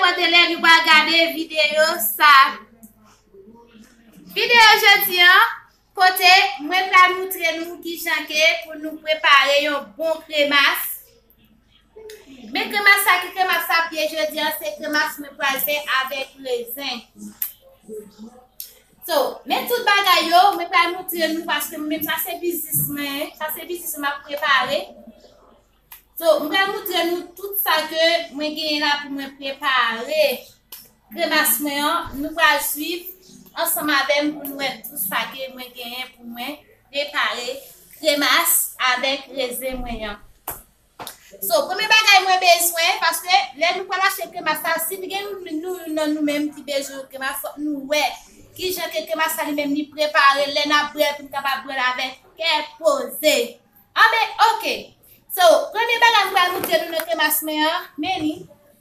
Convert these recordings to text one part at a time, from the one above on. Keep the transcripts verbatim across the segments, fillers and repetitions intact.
Kote lè nou pral gade videyo sa. Videyo jodi an, kote mwen pral moutre nou kijan ke pou nou prepare yon bon kremas. Men kremas sa, ki kremas sa ap ye jodi an, se kremas mwen pral fè avèk rezen. So, men tout bagay yo, mwen pral moutre nou paske mwen menm sa se biznis mwen, sa se biznis mwen ap prepare. So, mwen pral moutre nou tout sa ke mwen genyen la pou mwen prepare kremas mwen an. Nou pral swiv ansanm avè m pou nou wè tout sa ke mwen genyen pou mwen prepare kremas avèk rezen mwen an. So, premye bagay mwen bezwen, paske lè nou pral achte kremas la, si gen nou, nou, youn nan nou menm ki bezwen yon kremas, fòk nou wè kijan ke kremas la li menm li prepare, lè n ap bwè l pou n kapab bwè l avèk kè poze. Anben, oke. So, premye bagay m pral moutre nou nan kremas mwen an, men li.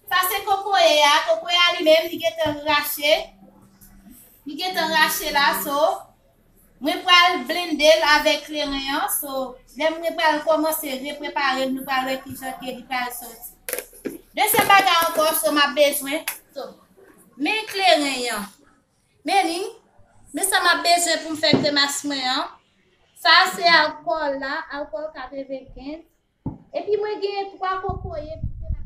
Sa se kokoye a, kokoye a li menm, li gentan rache. Li gentan rache la, so, mwen pral blende l avèk kleren an. So, lè mwen pral kòmanse reprepare l, nou pral wè kijan ke li pral soti. Dezyèm bagay ankò, so, m ap bezwen, so, men kleren an. Men li, men sa m ap bezwen pou m fè kremas mwen an. Sa se alkòl la, alkòl katrevenkenz. Epi mwen genyen twa kokoye pou kremas la.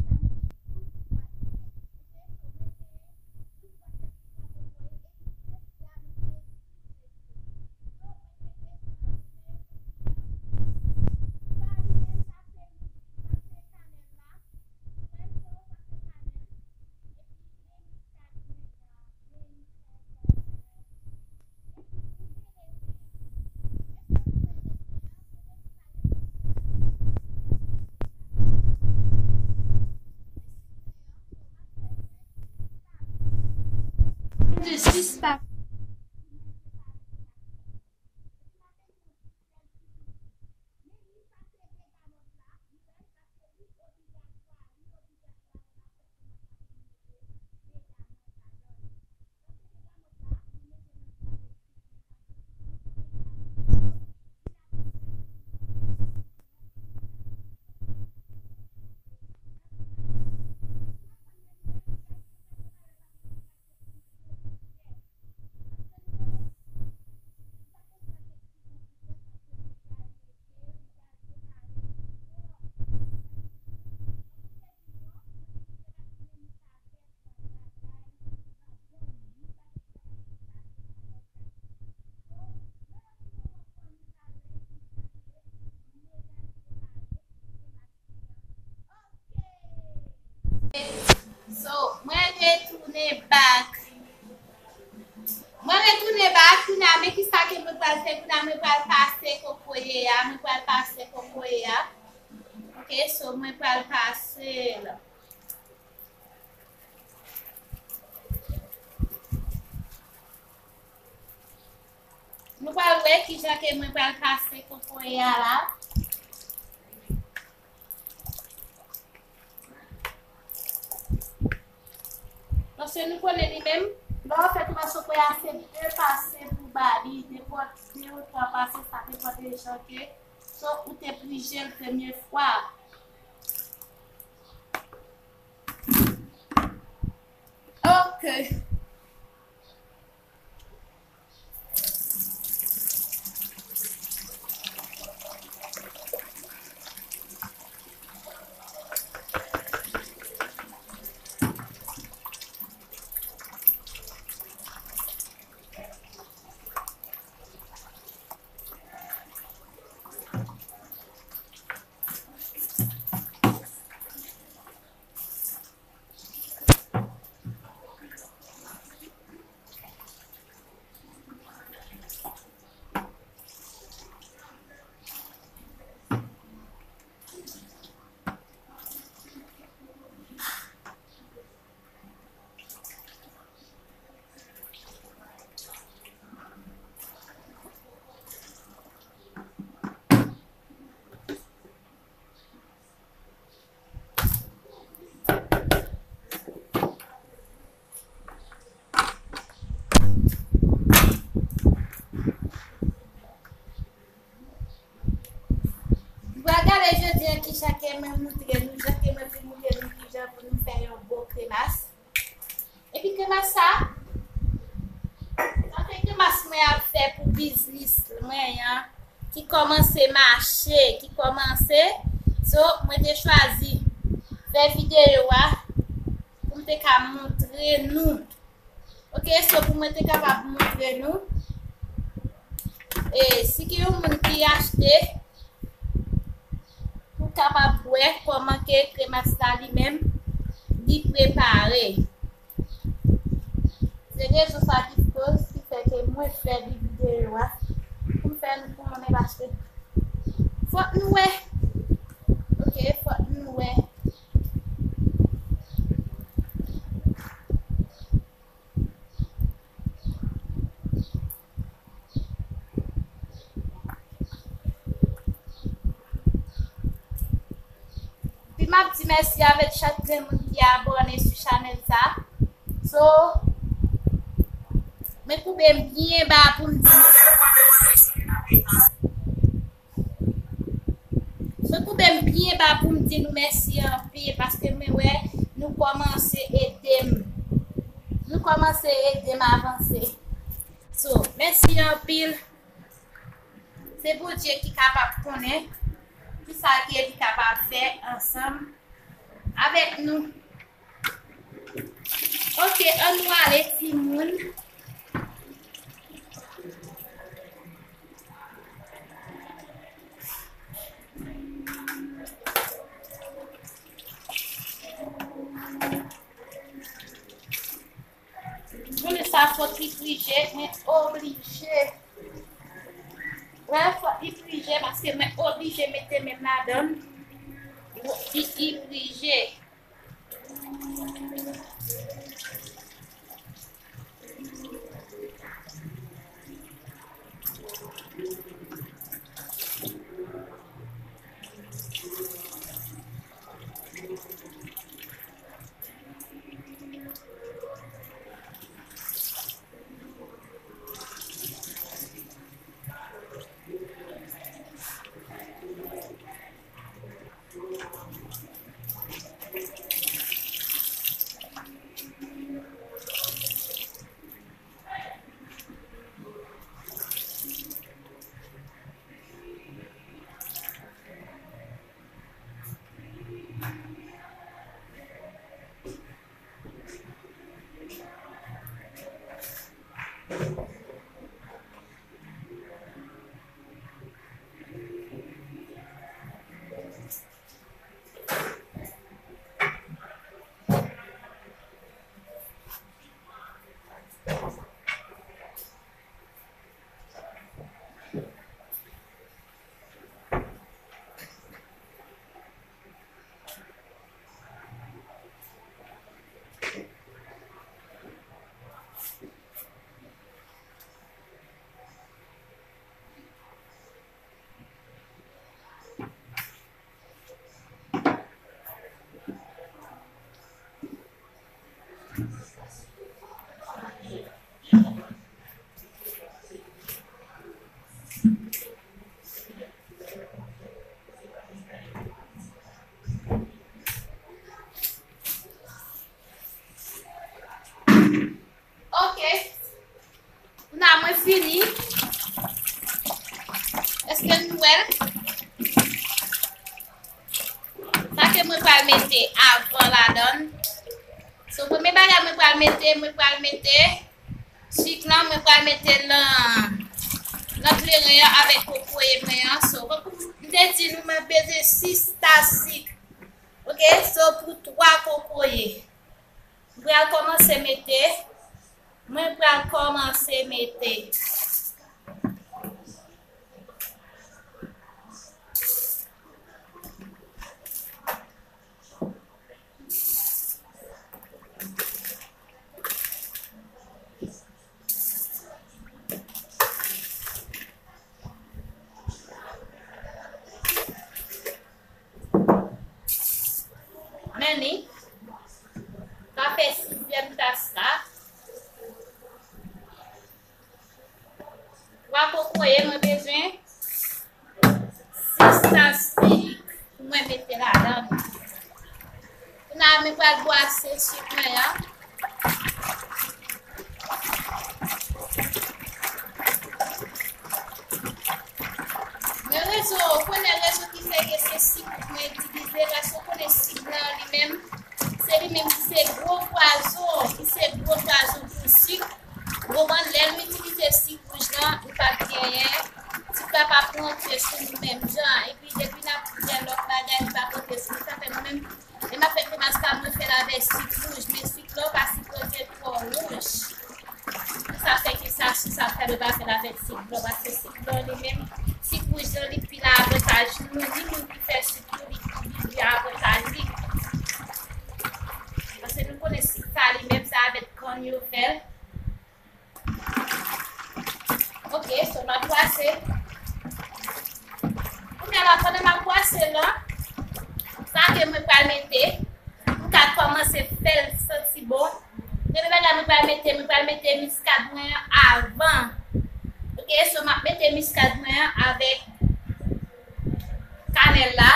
So, mwen retounen back. Mwen retounen back, kounye a, men kisa ke mwen pral fè, kounye a, mwen pral pase kokoye a, mwen pral pase kokoye a. Ok, so, mwen pral pase l. Nou pral wè kijan ke mwen pral pase kokoye a la. Paske nou konnen li menm, lè w fè kremas kokoye a, se de pase pou ba li, de pòt, de ou twa pase, sa depann de jan ke, so, ou te plije l premye fwa. Ok. Nou pral gade jodi an kijan ke mwen moutre nou, jan ke mwen fin moutre nou kijan pou nou fè yon bon kremas. Epi kremas sa, sa se kremas mwen ap fè pou biznis mwen an, ki kòmanse mache, ki kòmanse. So, mwen te chwazi fè videyo a pou m te ka montre nou. Ok, so pou mwen te kapab montre nou. E si gen yon moun ki achte, pou kapab wè kòman ke kremas la li menm, li prepare. Se rezon sa ki koz ki fè ke mwen fè videyo a. Pou m fè nou konnen paske fòk nou wè. Ok, fòk nou wè. Epi m ap di mèsi avèk chak grenn moun ki abòne sou chanèl sa. So, mwen koube m byen ba pou m di nou. Mwen koube m byen ba pou m di nou mèsi anpil paske mwen wè nou kòmanse ede m. Nou kòmanse ede m avanse. So, mèsi anpil. Se Bondye ki kapab konnen kisa ke li kapab fè ansanm avèk nou. Ok, ann nou ale, timoun. Konnen sa fòk li frije, mwen oblije. Wè, fòk li frije, paske mwen oblije mete men m ladan l. Li, li frije. Ok. Kounya mwen fini. Èske nou wè l? Sa ke mwen pral mete avan ladan l. So, premye bagay mwen pral mete, mwen pral mete sik lan, mwen pral mete l nan, nan kleren an avèk kokoye mwen an. So, tankou m te di nou, mwen bezwen sis tas sik. Ok, so pou twa kokoye. Mwen pral kòmanse mete. Mwen pral kòmanse mete. Men li. Sa fè sizyèm tas la. Twa kokoye, mwen bezwen sis tas sik pou mwen mete ladan. Kounya mwen pral bwase sik mwen an. Epi depi n ap fè lòt bagay, li pa pote sik. Sa fè mwen menm, lè m ap fè kremas la, mwen fè l avèk sik wouj. Men sik la, w pa sipoze twò wouj. Se sa fè ke sa, se sa fè nou pa fè l avèk sik blan, paske sik blan li menm, sik wouj lan, li pi nan avantaj nou, ni moun ki fè sik yo, li, li, li avantaj li. Paske nou konnen sik sa li menm, se avèk kann yo fè l. Ok, so m ap bwase. Kounye a la, pandan m ap bwase l lan, sa ke mwen pral mete, pou m ka kòmanse fè l santi bon. Premye bagay mwen pral mete, mwen pral mete miskad mwen an avan. Ok, so m ap mete miskad mwen an avèk kanèl la.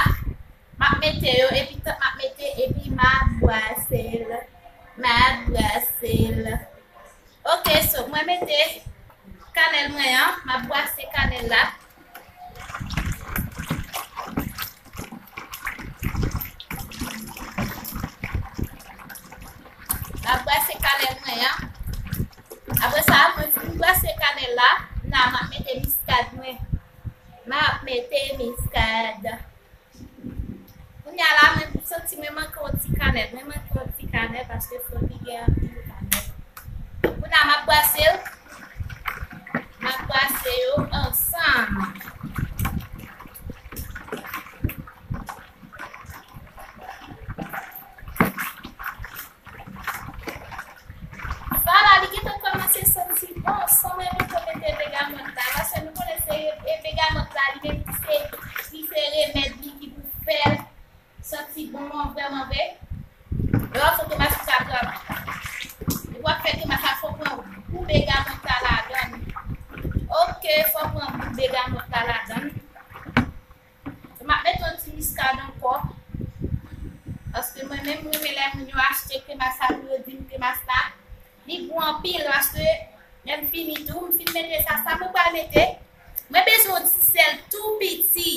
M ap mete yo, epi tan m ap mete, epi m ap bwase l. M ap bwase l. Ok, so mwen mete kanèl mwen an, m ap bwase kanèl la. M ap bwase kanèl mwen an. Apre sa, mwen fin bwase kanèl la, la m ap mete miskad mwen. M ap mete miskad. Kounye a la, mwen santi mwen manke yon ti kanèl. Mwen manke yon ti kanèl paske fò li gen anpil kanèl. Kounye a, m ap bwase l. M ap bwase yo ansanm. Sa la, li gentan kòmanse santi bon, san mwen menm mete begamòt la. Paske nou konnen se e begamòt la, li menm ki se, ki se remèd li ki pou fè l santi bon an vrèman vre. Lè w ap fè kremas ou ka pran, lè w ap fè kremas la, fò w pran gou begamòt la ladan l. Ok, fò w pran gou begamòt la ladan l. M ap mete yon ti miskad ankò. Paske mwen menm, mwen renmen lè moun yo achte kremas la, pou yo di m kremas la, li gou anpil, paske lè m fini tou, m fin mete sa, sa mwen pral mete. Mwen bezwen yon ti sèl tou piti.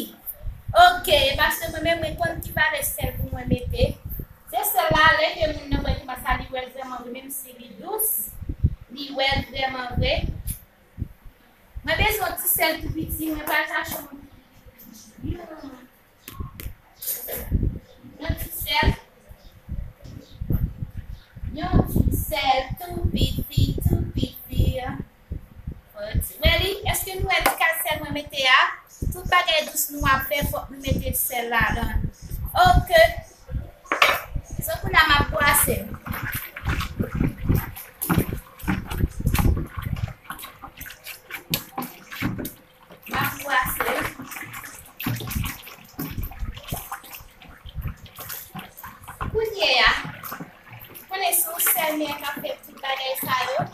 Ok, paske mwen menm, mwen konn ki valè sèl pou mwen mete. Se sèl la, lè ke moun nan bwè kremas la, li wè l vrèman vre, menm si li dous, li wè l vrèman vre. Mwen bezwen yon ti sèl tou piti, mwen pral chache yon, yon, yon ti sèl. Yon ti sèl tou piti, tou piti. Wè li, èske nou wè ti kal sèl mwen mete a? Tout bagay dous nou ap fè, fòk nou mete sèl ladan l. Ok. So, kounye a m ap bwase l. M ap bwase l. Kounye a, konnen se yon sèl men k ap fè tout bagay sa yo.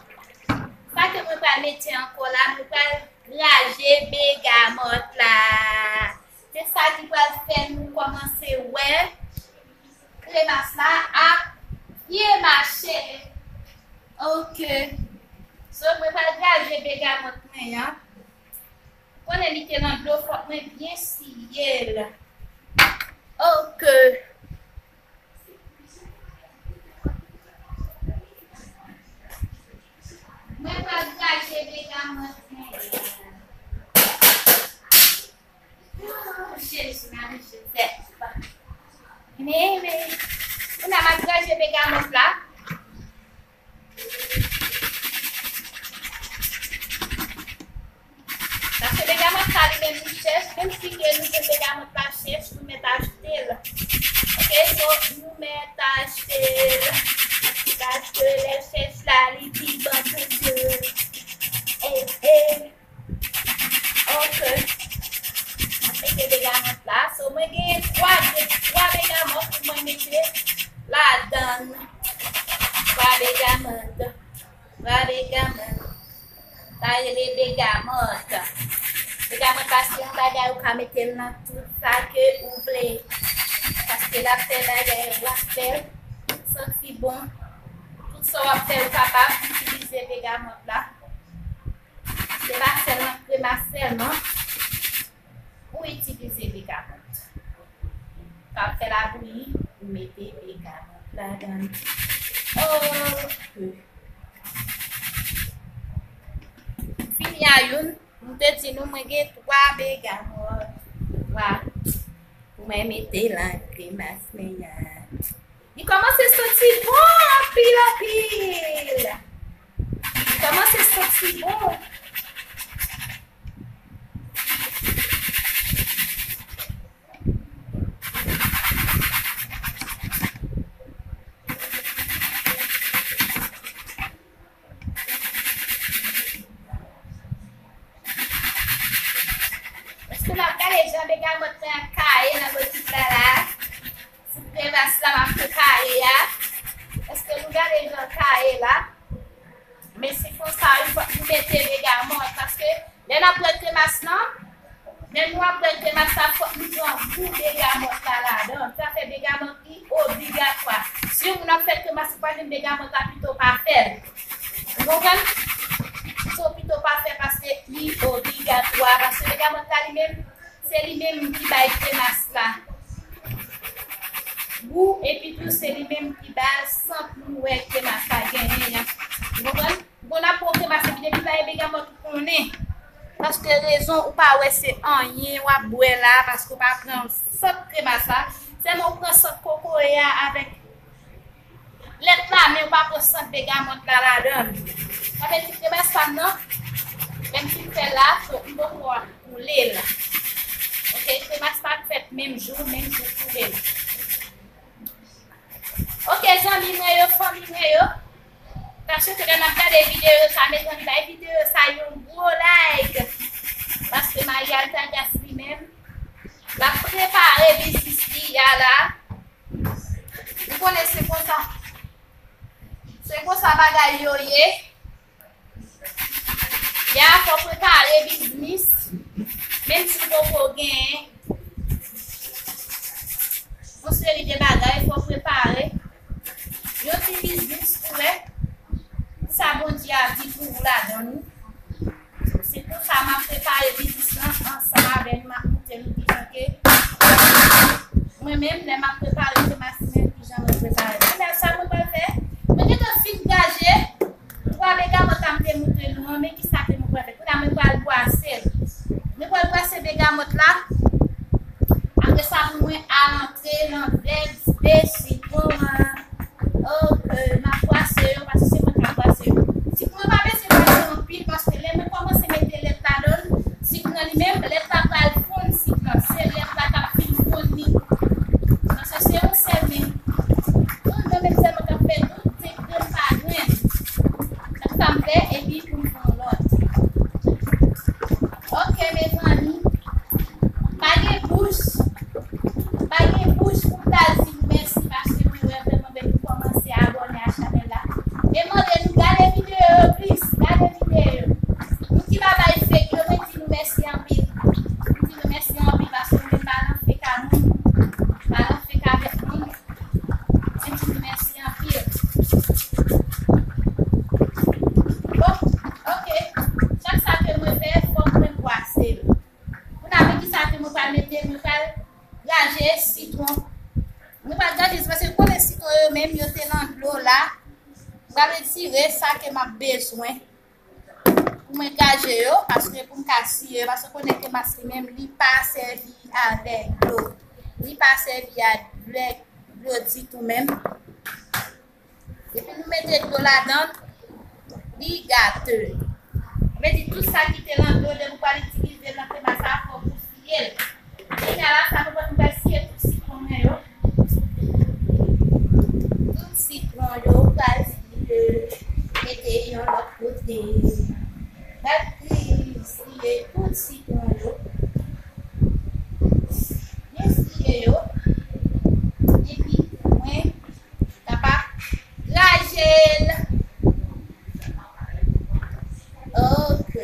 Sa ke mwen pral mete ankò la, mwen pral graje begamòt la. Se sa ki pral fè nou kòmanse wè kremas la ap byen mache. Ok. So, mwen pral graje begamòt mwen an. Konnen li te nan dlo, fòk mwen byen siye l. Ok. Mwen pral graje begamòt mwen. Oh, Jezi, Mari Jozèf. Men, men, kounye a m ap graje begamòt la. Paske begamòt sa li menm li chèch, menm si ke nou jwenn begamòt la chèch, nou mèt achte l. Ok, so, nou mèt achte l. Paske lè chèch la, li pi bon toujou. Eh, eh. Ok. Mwen mete begamòt la. So, mwen genyen twa, twa begamòt pou mwen mete ladan l. Twa begamòt. Twa begamòt. Sa rele begamòt. Begamòt la se yon bagay ou ka mete l nan tout sa ke ou vle. Paske l ap fè bagay, l ap fè santi bon. Tout sa w ap fè, ou kapab itilize begamòt la. Se pa sèlman kremas sèlman. Ou itilize begamòt. Ou ka fè labouyi, ou mete begamòt ladan l. Ok. Fini a youn, m te di nou mwen gen twa begamòt. Twa. Mwen mete la kremas mwen a. Li kòmanse santi bon anpil, anpil. Li kòmanse santi bon. Èske n ap gade jan begamòt la kaye nan boutik la la? Sou kremas la m ap prepare a. Èske nou gade jan kaye la? Men se konsa wi, fòk nou mete begamòt, paske lè n ap bwè kremas lan, lè nou ap bwè kremas la, fòk nou pran gou begamòt la ladan. Sa fè begamòt li obligatwa. Si yon moun ap fè kremas, li pa jwenn begamòt la, pito pa fè l. Ou konprann? So, pito pa fè paske li obligatwa, paske begamòt la li menm, se li menm ki bay kremas la gou, epi tou se li menm ki ba l sant nou wè kremas la genyen an. Ou konprann? Bon, n ap pran kremas epi depi pa gen begamòt ou konnen. Paske rezon ou pa wè se anyen w ap bwè la, paske ou pa pran sant kremas la. Sèlman ou pran sant kokoye a avèk lèt la, men ou pa pran sant begamòt la ladan l. Sa vle di kremas pa m nan, lè m fin fè l la, so m poko boule l. Oke, kremas pa fèt menm jou, menm jou koule l. Oke, zanmi mwen yo, fanmi mwen yo. Paske lè n ap gade videyo sa, mezanmi, bay videyo sa yon gwo like. Paske Maria Altagrace li menm, l ap prepare biznis li a la. Ou konnen se konsa. Se konsa bagay yo ye. Ya, fò prepare biznis. Menm si w poko gen yon seri de bagay, fò prepare yon ti biznis pou wè sa Bondye ap di pou ou ladan l. Se pou sa m ap prepare biznis lan ansanm avè nou, m ap montre nou kijan ke mwen menm, lè m ap prepare, se masin kijan mwen prepare. Kounye a, sa mwen pral fè, mwen gentan fin graje twa begamòt la m te montre nou an, men kisa ke mwen pral fè? Kounye a, mwen pral bwase l. Mwen pral bwase begamòt la. Apre sa, pou mwen al antre nan vèv de sitwon an. Ok, m ap bwase yo, paske se mwen k ap bwase yo. Sitwon an pa bezwen bwase anpil, paske lè mwen kòmanse mete lèt ladan l, sik lan li menm, lèt la pral fonn sik lan. Se lèt la k ap fin fonn li. Paske se yon sèl men. Yon men menm sèlman k ap fè tout, se grenn pa grenn. Sa m fè, epi pou m fè yon lòt. Ok, mezanmi. Pa gen bouch. Pa gen bouch pou m ta di nou mèsi paske mwen wè vrèman bèl nou kòmanse abòne a chanèl la. E mande nou gade videyo yo plis, gade videyo. Nou ki pa bay fake yo, mwen di nou mèsi anpil. Mwen di nou mèsi anpil paske mwen pa nan fake a moun. Pa nan fake avèk moun. Mwen di nou mèsi anpil. Bon, ok. Chak sa ke mwen fè, fòk mwen bwase l. Kounye a, men kisa ke mwen pral mete, mwen pral graje sitwon. Mwen pral graje, paske konnen sitwon yo menm, yo te nan dlo la. Mwen pral retire sa ke m ap bezwen pou mwen graje yo, paske pou m ka siye yo, paske konnen ke mas li menm, li pa sèvi avèk dlo. Li pa sèvi avèk dlo ditou menm. Depi nou mete dlo ladan, li gate. Sa vle di tout sa ki te nan dlo, depi w pral itilize l nan kremas sa, fòk ou siye l. Kounye a la, sa nou pral, nou pral siye tout sitwon mwen yo. Tout sitwon yo, ou pral siye, mete yon lòt kote. Pral siye tout sitwon yo. Byen siye yo. Epi, mwen, Kapab graje l. Ok.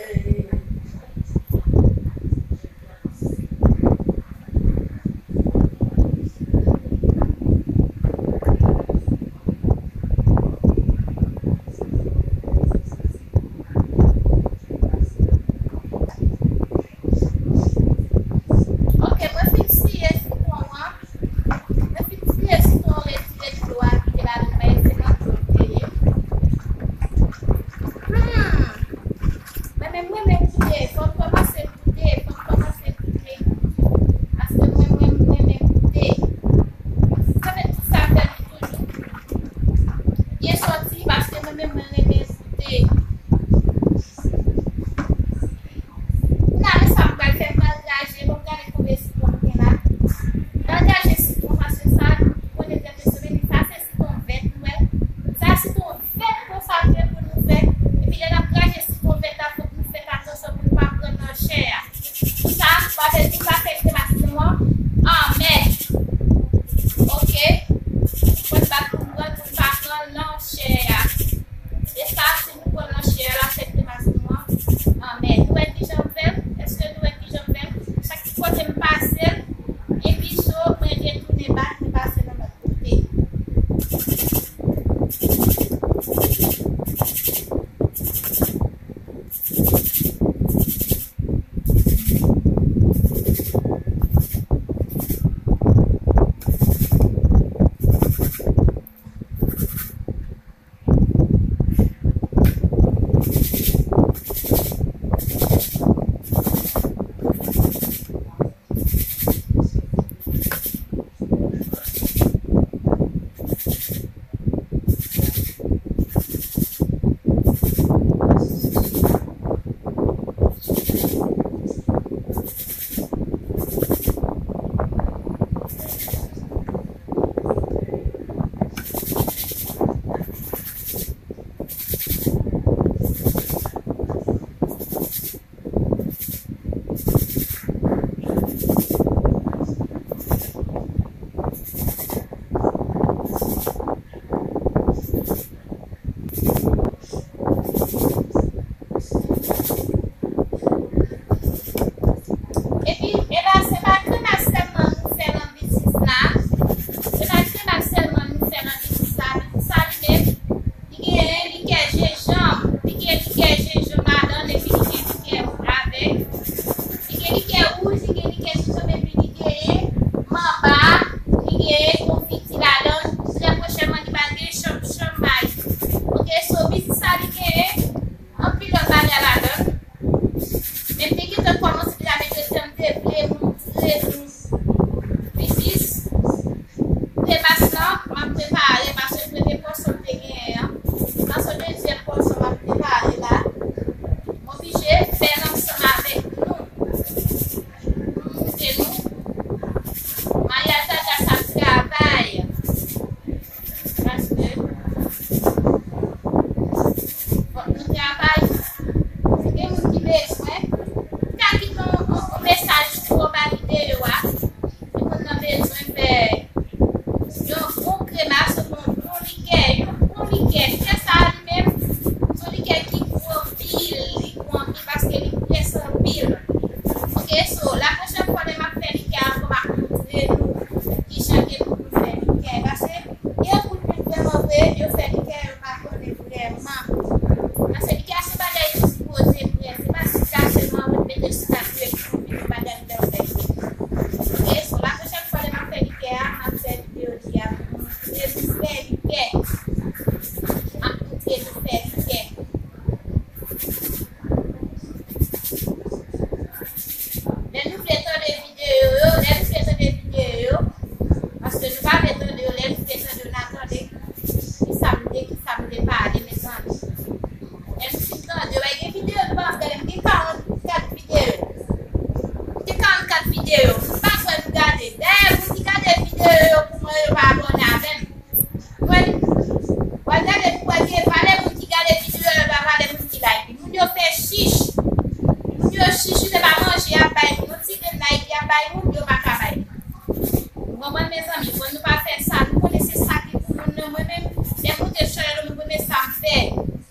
Mezanmi, bon, nou pa fè sa. Nou konnen se sa ki pou moun nan. Mwen menm, lè m moute sou chanèl, mwen konnen sa m fè.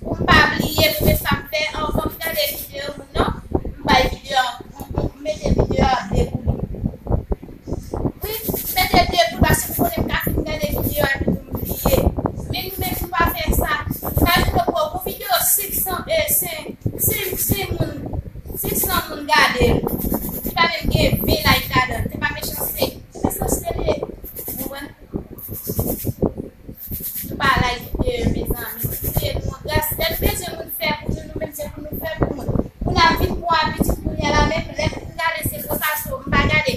Pou m pa bliye, mwen konnen sa m fè. Anvan m gade videyo moun nan, m bay videyo a, m, m, m mete videyo a ble pou li. Wi, m mete ble pou li, paske m konnen m ka fin gade videyo a epi tou m bliye. Men nou menm, nou pa fè sa. Imajine w pran yon videyo senk san, eh, senk, senk, senk moun, senk san moun gade l. Li pa menm gen ven like ladan l. Se pa mechanste. Se mechanste li ye. Ou konprann? Nou pa like videyo, mezanmi. Nou priye nou an gras. Lè nou bezwen moun fè pou nou, nou menm se pou nou fè pou moun. Moun ap vin pran abitid kounye a la, menm lè m gade se konsa, so, m pa gade.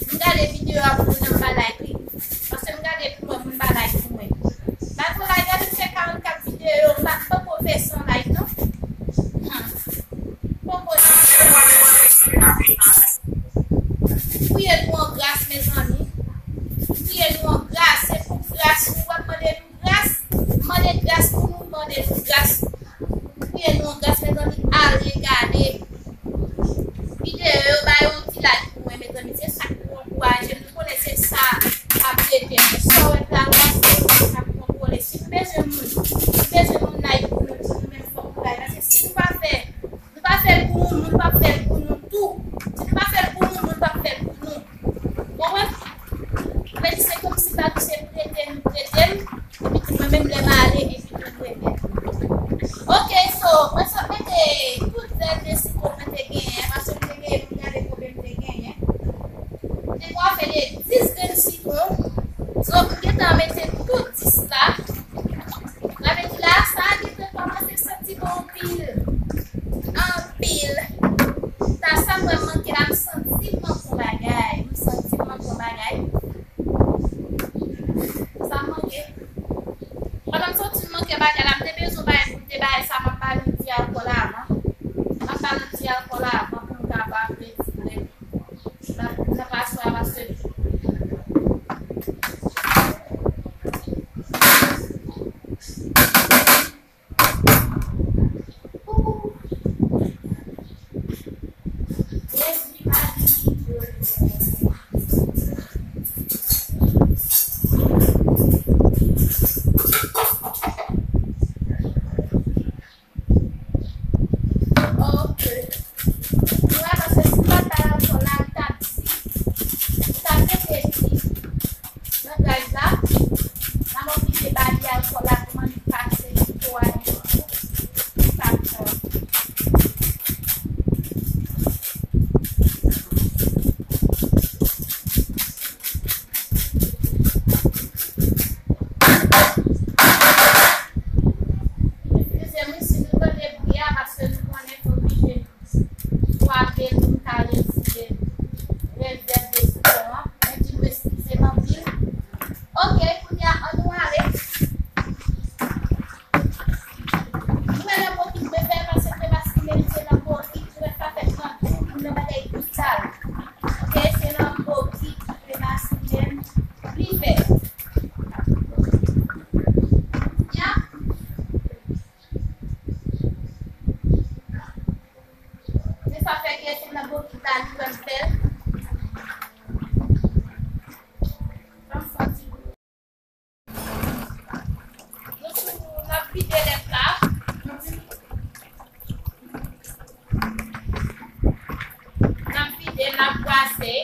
M gade videyo a pou moun nan, m pa like li. Paske m gade pou mwen, moun pa like pou mwen. Malgre w like, gade m fè karannkat videyo, m pa, m poko fè san like, non. Hmm. Poko, non. Priye nou an gras, mezanmi. Priye nou an gras. Se pou gras nou, w ap mande nou gras. Mande gras pou nou, mande nou gras. Priye nou an gras, mezanmi. Ale gade. Videyo yo, ba yo yon ti like pou mwen, mezanmi. Se sa k pou ankouraje m. Nou konnen se sa k ap ede m. Sa w wè la, se sa k kontwole. Si nou bezwen moun, nou bezwen moun like pou nou, pou nou menm fòk nou like. Paske si nou pa fè, nou pa fè l pou moun, moun p ap fè l pou nou tou. Si nou pa fè l pou moun, moun p ap fè l pou nou. Konprann? Mwen di se kòmsi bagay se prete m, prete m. Epi tou mwen menm lè m ale, epi tou mwen mèt. Ok, so, mwen sot mete tout zèl de sitwon mwen te genyen, paske m te genyen, m gade konbyen m te genyen. M te kwafe de dis grenn sitwon. So, m gentan mete tout dis la. Sa vle di la, sa a gentan kòmanse santi bon anpil. Anpil. Sa, sa m wè m manke la, m santi m manke yon bagay. M santi m manke yon bagay. Sa m manke. Pandan m santi m manke bagay la, m te bezwen bagay pou m te bay sa, m ap ba nou di alkòl avan. M ap ba nou di alkòl avan pou m kapab retire nan, nan paswa a paske Ok. Mwen, paske si m pa t bay alkòl la, m t ap di, m t ap rete di nan gaz la, m ap oblije ba li alkòl la pou mwen pase pou ale. Sa m fè. Eskize m wi si nou tande bri a, paske nou konnen nou oblije kwape pou n ka retire rezèv de sitwon an. Mwen di nou eskize m anpil. Ok, kounye a, ann nou ale. Nou wè nan bokit mwen fè paske te maskile m, se nan bokit, nou wè pa fèt nan tou, pou nan bagay tou sal. Ok, se nan bokit, nou te maskile m, li fèt. Ya. Se sa fè ke se nan bokit la, nou wè m fè l. Ban m fè yon ti Nou sou, n ap vide lèt la. N ap vide, n ap brase.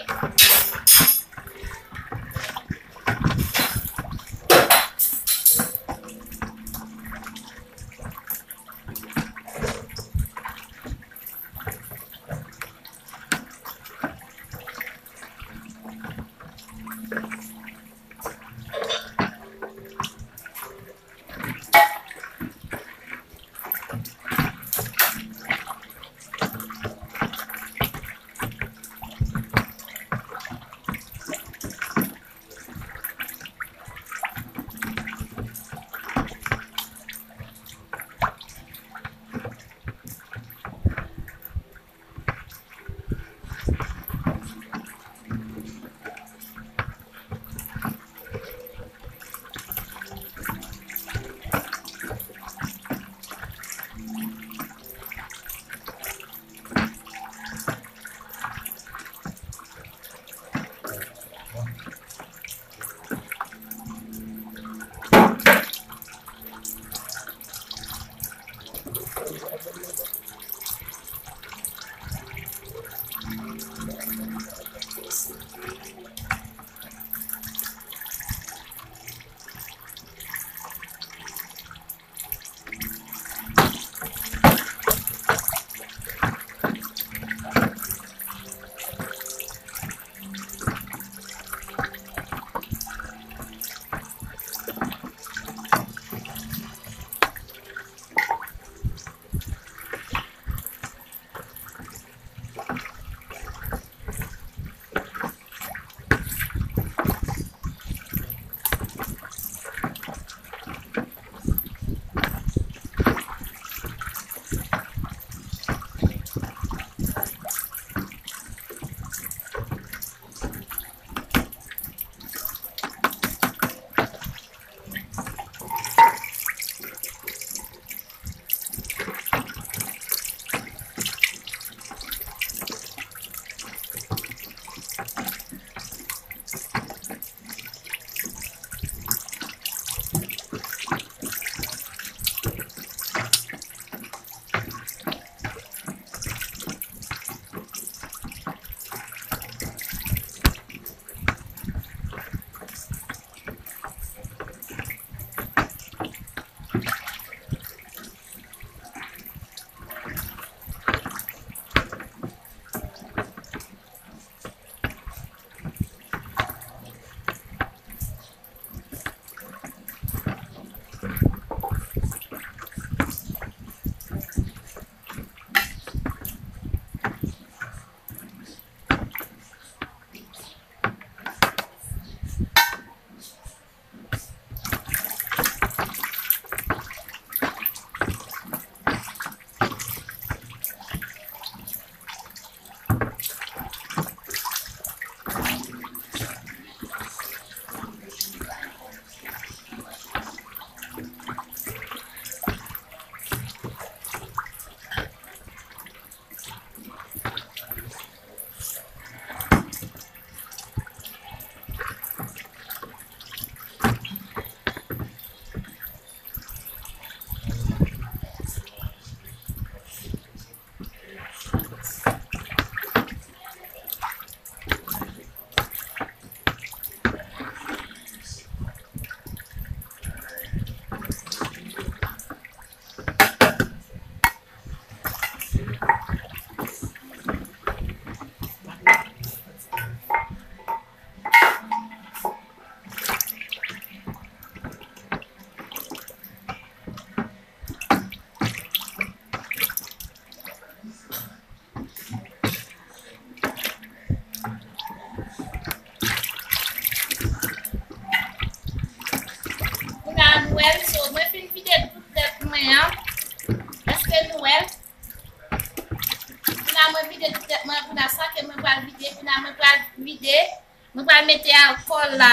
Mete alkòl la.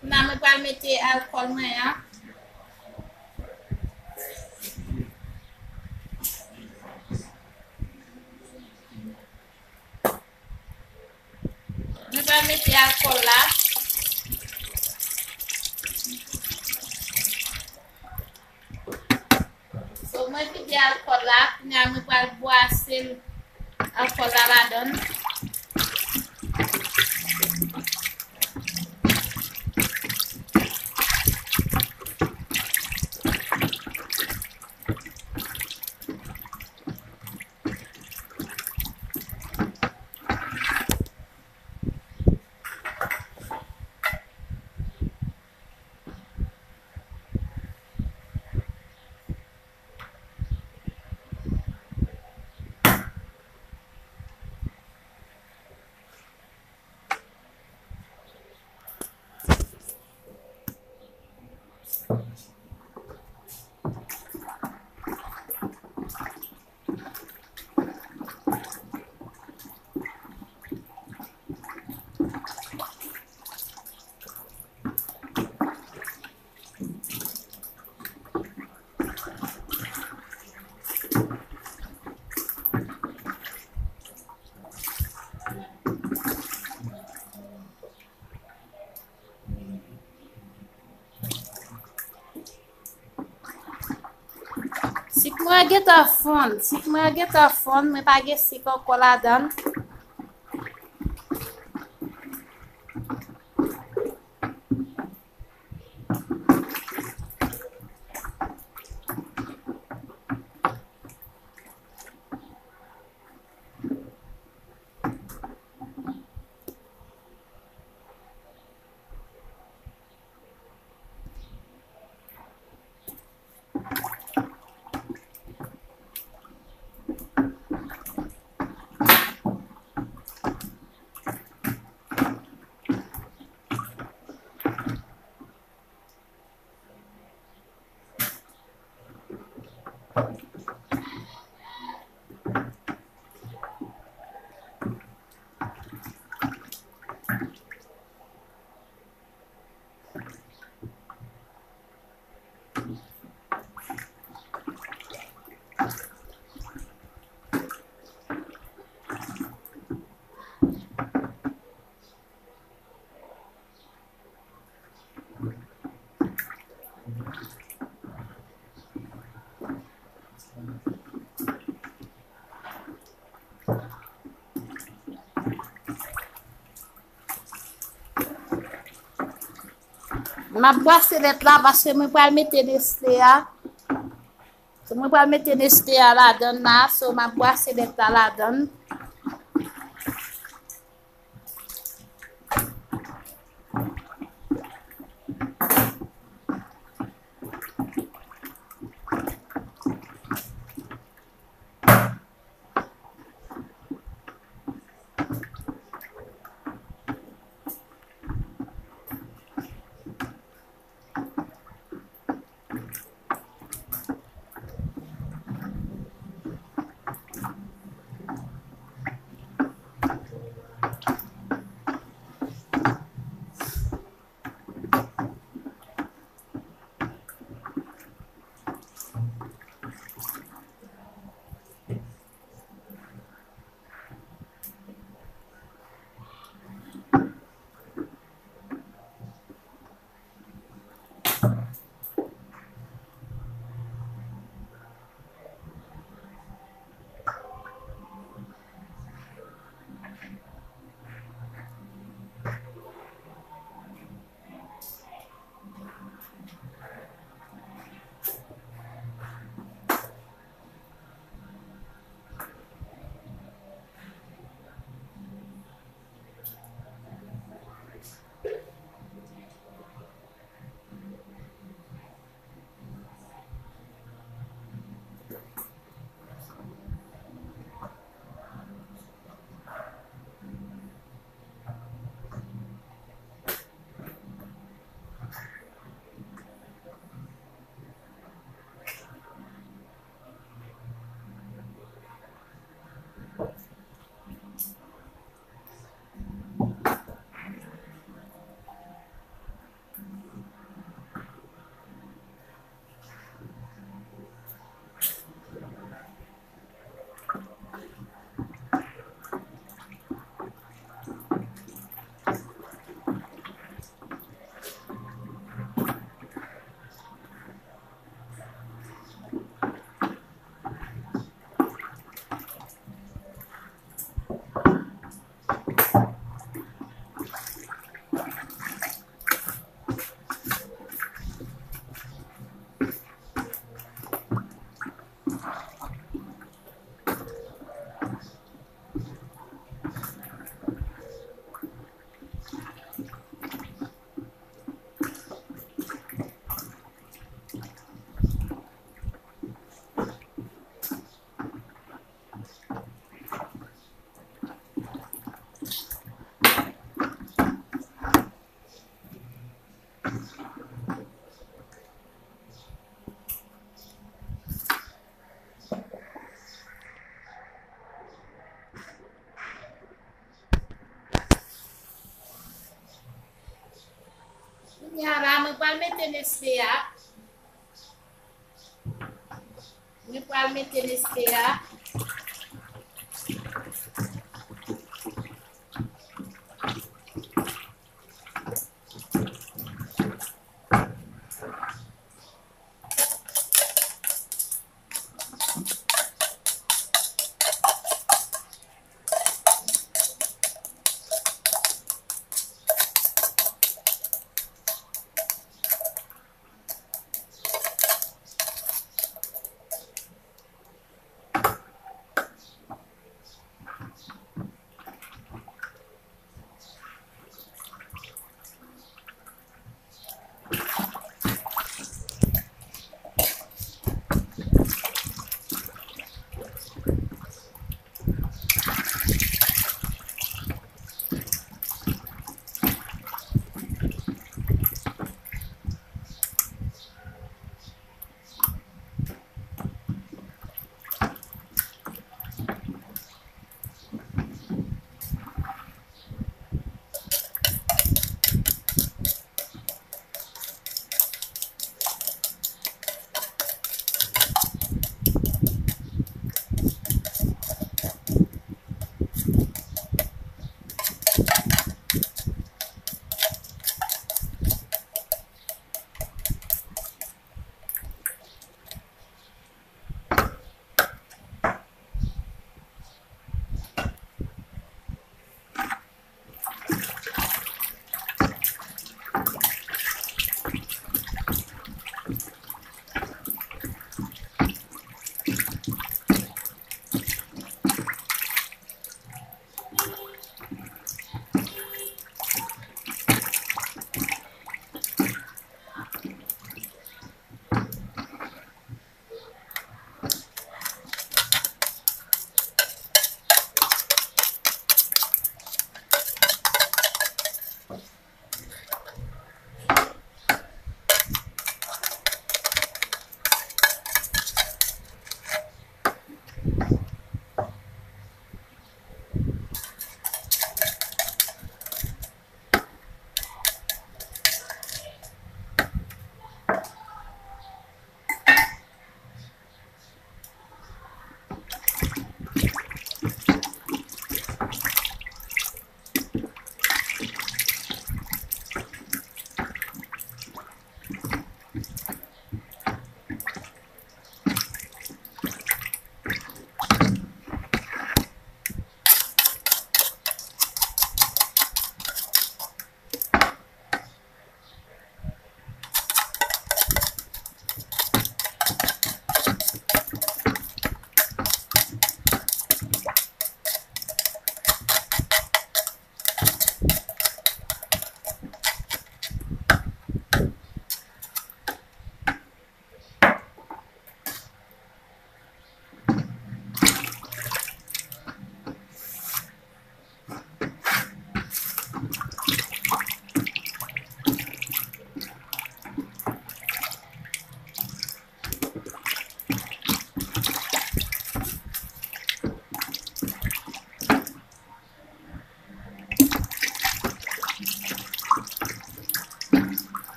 Kounya mwen pral mete alkòl mwen an. Mwen pral mete alkòl la. So, mwen vide alkòl la, kounya mwen pral bwase alkòl la ladan l. Sik mwen gentan fonn, sik mwen gentan fonn, mwen pa gen sik ankò ladan l. M ap bwase lèt la paske mwen pral mete Nestle a. Mwen pral mete Nestle a ladan l la, so m ap bwase lèt la ladan l. Kounye a la, mwen pral mete Nestlé a. Mwen pral mete Nestlé a.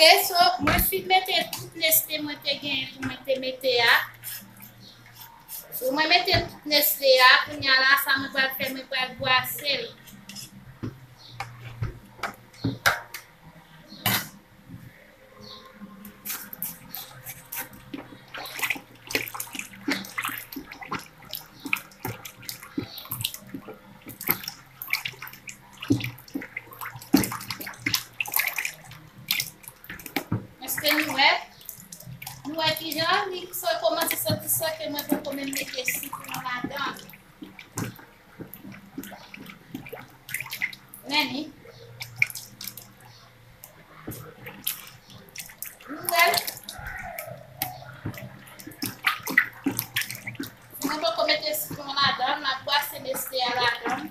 Ok, so, mwen fin mete tout Nestlé mwen te genyen pou mwen te mete a. So, mwen mete tout Nestlé a, kounye a la, sa mwen pral fè, mwen pral bwase l. Èske nou wè? Nou wè kijan li sa kòmanse santi sa ke mwen poko menm mete sitwon ladan. Renny. Nou wè? Si mwen poko mete sitwon ladan, m ap bwase Nestlé a ladan.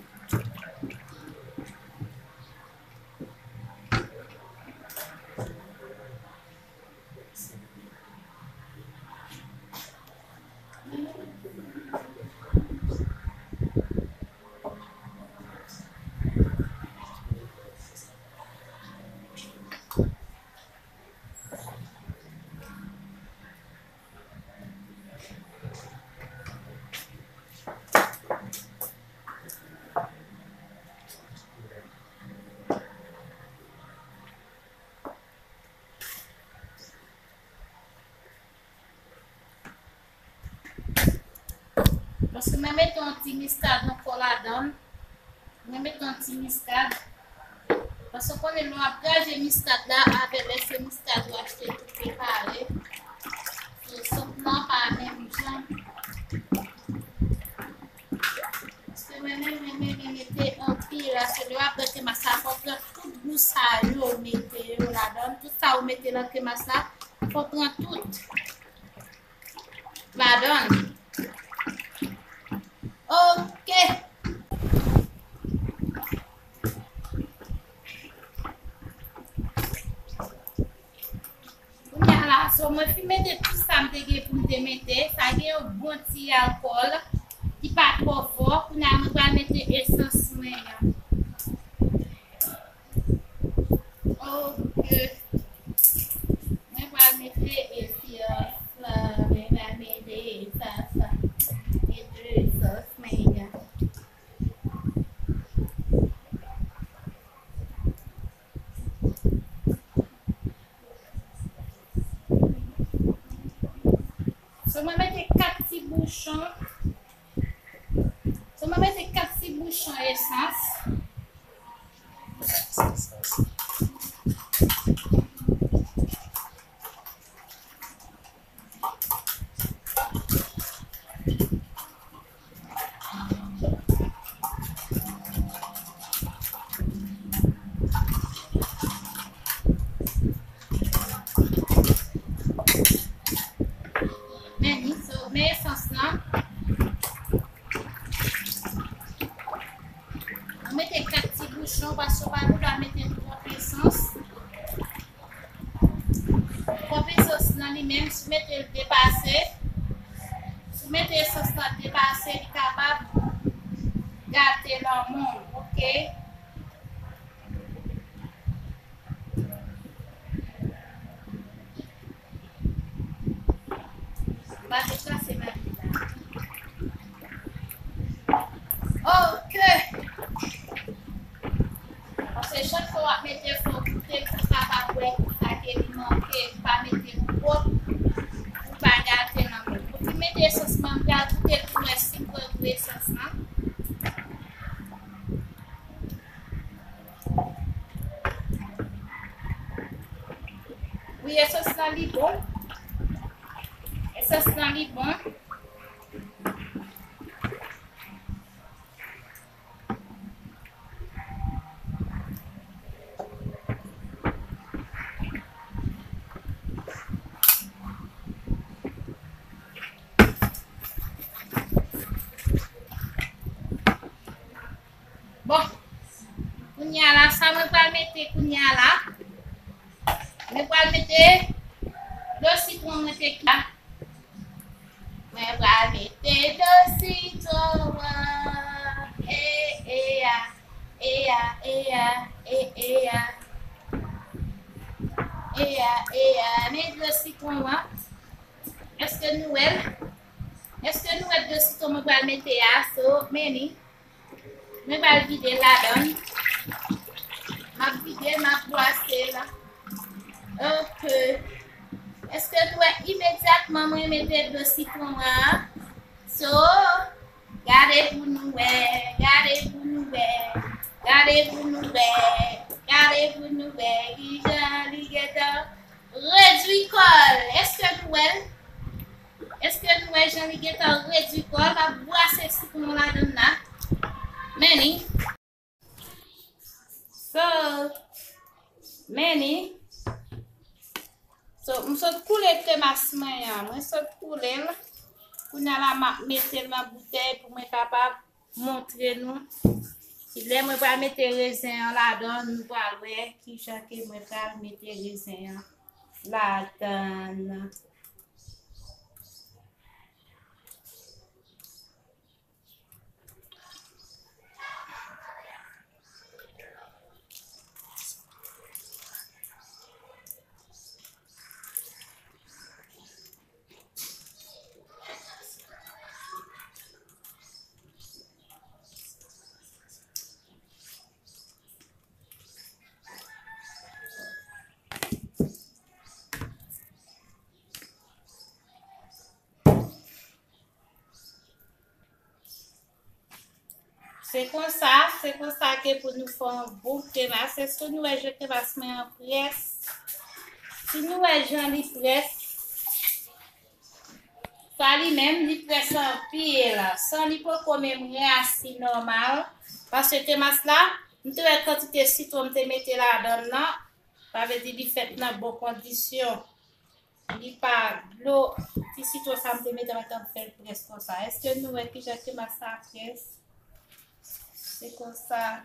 Paske mwen mete yon ti miskad ankò ladan l. Mwen mete yon ti miskad. Paske w konnen lè w ap graje miskad la avè lè se miskad ou achte tou prepare. So, sòs lan pa menm jan. Paske mwen menm, mwen menm, mwen mete anpil la, se lè w ap gate mas la, fò w pran tout gou sa yo, mete yo ladan l. Tout sa ou mete nan kremas la, fò w pran tout ladan l. Ok. Kounye a la, so mwen fin mete tout sa m te gen pou m te mete. Sa gen yon bon ti alkòl ki pa twò fò. Kounye a mwen pral mete esans mwen an. Ok. Mwen pral mete esans la, mwen pral mete esans la. Mete esans mwen an. So, mwen mete kat ti bouchon. So, mwen mete kat ti bouchon esans. Men li, so, men esans lan. Mwen mete kat ti bouchon paske w pa bezwen mete twòp esans. Twòp esans nan li menm, si w mete l depase, si w mete esans lan depase, li kapab gate lanmou w, ok? M pa te kase mari la. Ok. Paske chak fwa w ap mete, fò w goute pou w kapab wè kisa ke li manke. Pa mete twòp pou pa gate nan men. Pou fin mete esans lan, m pral goute l pou m wè si m pran gou esans lan. Wi, esans lan li bon. Esans lan li bon. Bon, kounye a la, sa mwen pral mete kounye a la, mwen pral mete dlo sitwon mwen te ki la. Mwen pral mete dlo sitwon an. E, e, a, e, a, e, a, e, e, a. E a, e a, men dlo sitwon an. Èske nou wè l? Èske nou wè dlo sitwon mwen pral mete a? So, men li. Mwen pral vide l ladan l. M ap vide l, m ap bwase l. Ok. Èske nou wè imedyatman mwen mete dlo sitwon an? So, gade pou nou wè, gade pou nou wè, gade pou nou wè, gade pou nou wè, kijan li gentan redwi kò l. Èske nou wè l? Èske nou wè jan li gentan redwi kò l? M ap bwase sitwon ladan l la. Men li. So, men li. So, m sot koule kremas mwen an. Mwen sot koule l. Kounye a la, m ap mete l nan boutèy pou mwen kapab montre nou. Lè mwen pral mete rezen an ladan, nou pral wè kijan ke mwen pral mete rezen an ladan. Se konsa, se konsa ke pou nou fè yon bon kremas. Èske nou wè jan kremas mwen an près? Si nou wè jan li près, sa li menm, li près anpil. San li poko menm reyasi nòmal. Paske kremas la, m te wè kantite sitwon m te mete ladan l nan, sa vle di li fèt nan bon kondisyon. Li pa dlo, ti sitwon sa m te mete an, t ap fè l près konsa. Èske nou wè kijan kremas sa près? Se konsa.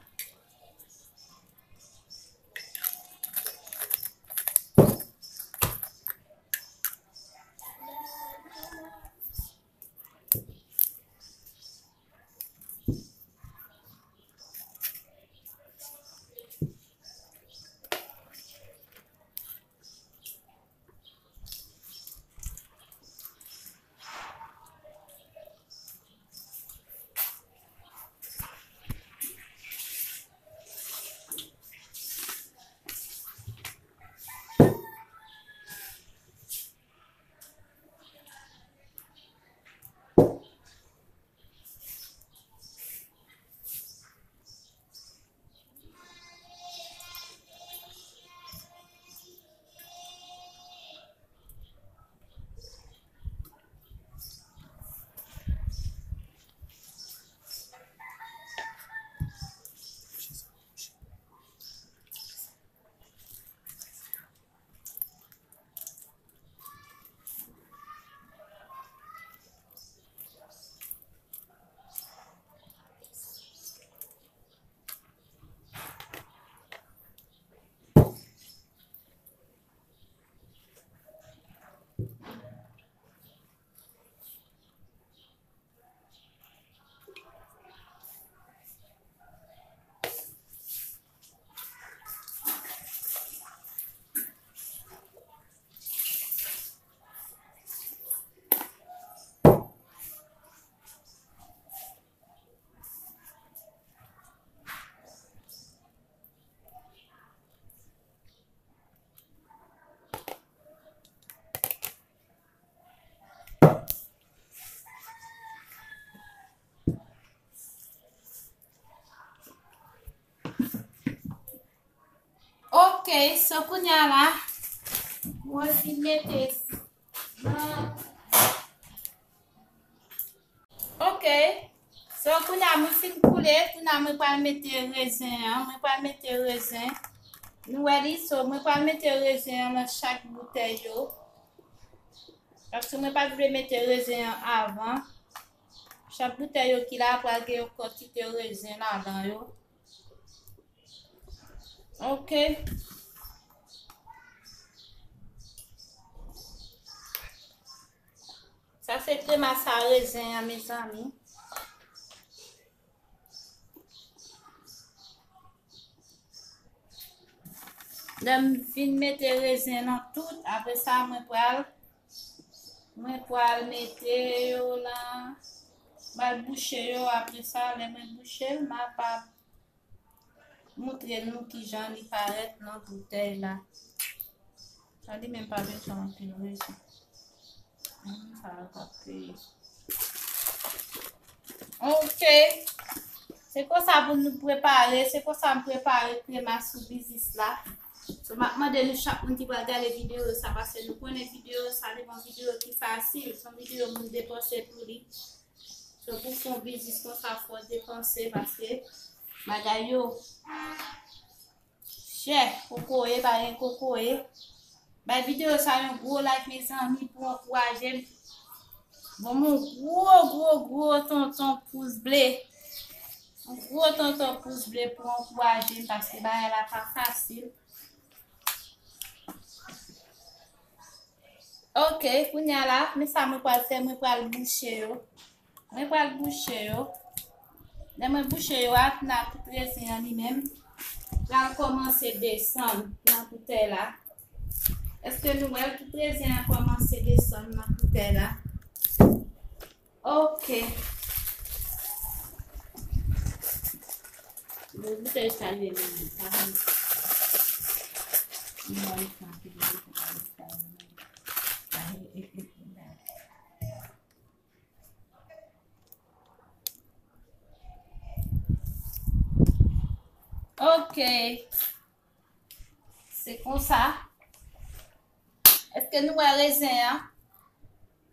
Ok, so kounye a la, mwen fin mete nan. Ok, so kounye a mwen fin koule, kounye a mwen pral mete rezen an, mwen pral mete rezen. Nou wè li, so mwen pral mete rezen an nan chak boutèy yo. Paske mwen pa t vle mete rezen an avan. Chak boutèy yo ki la pral gen yon kantite rezen ladan yo. Ok. Sa se kremas a rezen an, mezanmi. Lè m fin mete rezen nan tout, apre sa, mwen pral, mwen pral mete yo nan, m pral bouche yo, apre sa, lè mwen bouche l, m ap ap moutre nou kijan li parèt nan boutèy la. Sa li menm pa bezwen anpil rezen. Sa yo k ap peye. Ok. Se konsa pou nou prepare, se konsa m prepare krema sou biznis la. So, m ap mande nou chak moun ki pral gade videyo sa, paske nou konnen videyo sa, li yon videyo ki fasil, se yon videyo moun depanse pou li. So, pou fè yon biznis konsa, fò depanse, paske bagay yo chè, kokoye, pa gen kokoye. Bay videyo sa yon gwo like, mezanmi, pou ankouraje m. Ban m yon gwo, gwo, gwo tonton pous ble. Yon gwo tonton pous ble pou ankouraje m, paske bagay la pa fasil. Ok, kounye a la, men sa mwen pral fè, mwen pral bouche yo. Mwen pral bouche yo. Lè mwen bouche yo, ap nan tout rezen an li menm pral kòmanse desann nan boutèy la. Èske nou wè tout rezen an kòmanse desann nan boutèy la? Ok. Mwen boutèy sa li menm, pa konn. Mwen sa ki boutèy sa li menm. Ok. Se konsa. Èske nou wè rezen an?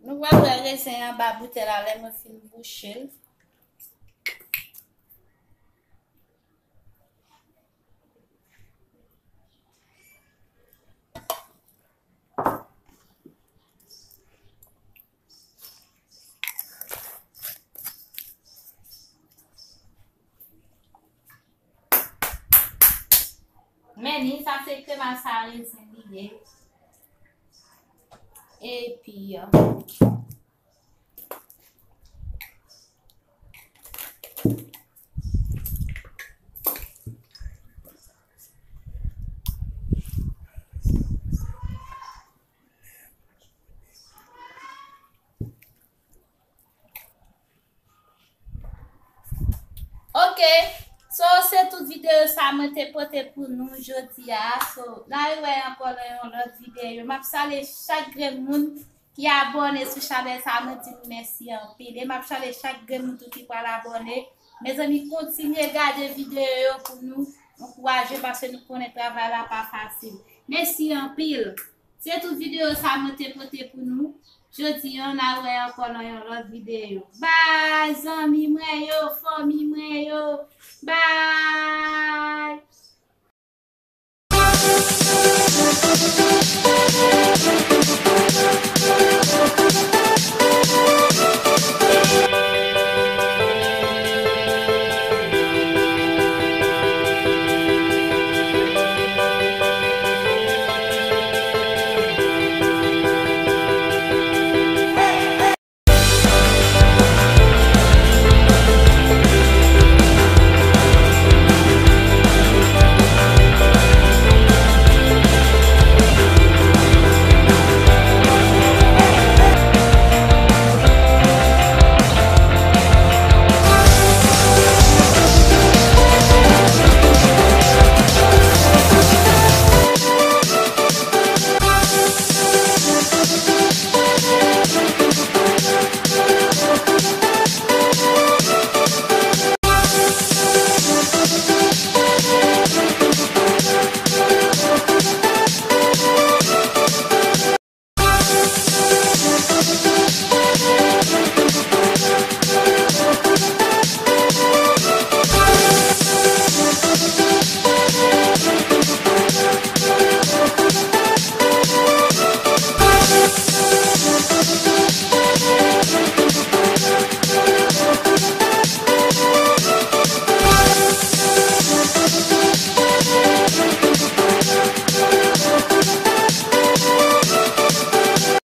Nou wè, wè rezen an anba boutèy la lè mwen fin bouche l. Men ni sa se krema sa rezen li ye. Epi, Ok, so se tout videyo sa mwen te pote pou nou jodi a. So, n a rewè ankò nan yon lòt videyo. M ap salye chak grenn moun ki abòne sou chanèl sa, mwen di nou mèsi anpil. E m ap salye chak grenn moun tou ki pral abòne. Mezanmi, kontinye gade videyo yo pou nou ankouraje, paske nou konnen travay la pa fasil. Mèsi anpil. Se tout videyo sa mwen te pote pou nou. Jodi a, n a wè ankò nan yon lòt videyo. Bay, zanmi mwen yo, fanmi mwen yo. Bay!